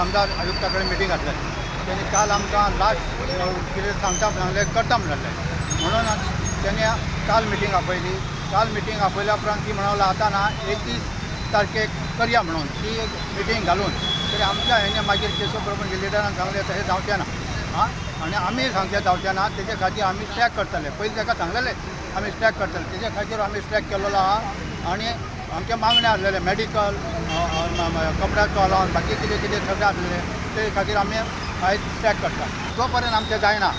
कामदार आयुक्ता कडेन मिटींग आसलेली. तेणी काल आमकां लास्ट कितें सांगता सांगलें, करता म्हणलें. म्हणून तेणी काल मिटींग आपयली. काल मिटींग आपयल्या उपरांत ती म्हणून आतां ना, 31 तारखेक करया म्हणून ती एक मिटींग घालून. तरी आमच्या हेणे मागीर केशव प्रभू लिडरान सांगलें, तशें जावचें ना. आं, आनी आमी सांगचें जावचें ना, तेजे खातीर आमी स्ट्रायक करतले. पयलीं ताका सांगलेलें, आमी स्ट्रायक करतले. तेजे खातीर आमी स्ट्रायक केलेलो आहा. आनी आमचे मागणे आसलेले, मेडिकल, कपड्याचो अलावन्स, बाकी कितें कितें सगळें आसलेलें. ते खातीर आमी आयज स्ट्रायक करता. जो पर्यंत आमचें जायना,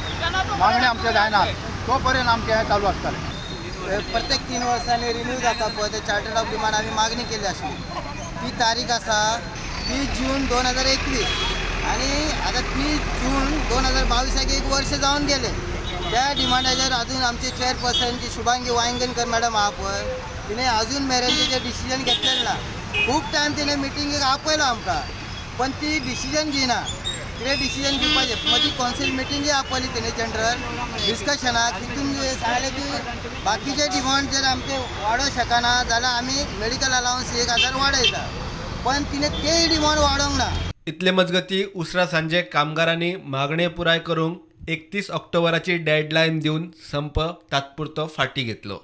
मागणे आमचे जायना, तो पर्यंत आमचें हें चालू आसतलें. प्रत्येक 3 वर्सांनी रिन्यू जाता पळय, ते चार्टर ऑफ डिमांड आमी मागणी केली आसली. ती तारीख आसा 30 जून 2021 आनी आतां 30 जून 2022 एक वर्ष जावन गेलें. त्या डिमांडाचेर अजून आमचे चेअरपर्सन जी शुभांगी वायंगणकर मॅडम आहा पळय, तिणें अजून मेरेन तेजेर डिसिजन घेतलेलें ना. खूब टायम तिणें मिटिंगेक आपयलो आमकां, पण ती डिसिजन घेयना. कितें डिसिजन घेवपाचें, मदीं कौन्सिल मिटिंगय आपयली तिणें जनरल डिस्कशनाक. तितून सांगलें की बाकीचे डिमांड जर आमचे वाडोवंक शकना जाल्यार आमी मेडिकल अलावन्स 1000 वाडयता, पण तिणें तेय डिमांड वाडोवंक ना. इतले मजगती, उसरा सांजे कामगारांनी मागणे पुराय करूंक 31 ऑक्टोबराची डेडलायन दिवन संप तात्पुरतो फाटी घेतलो.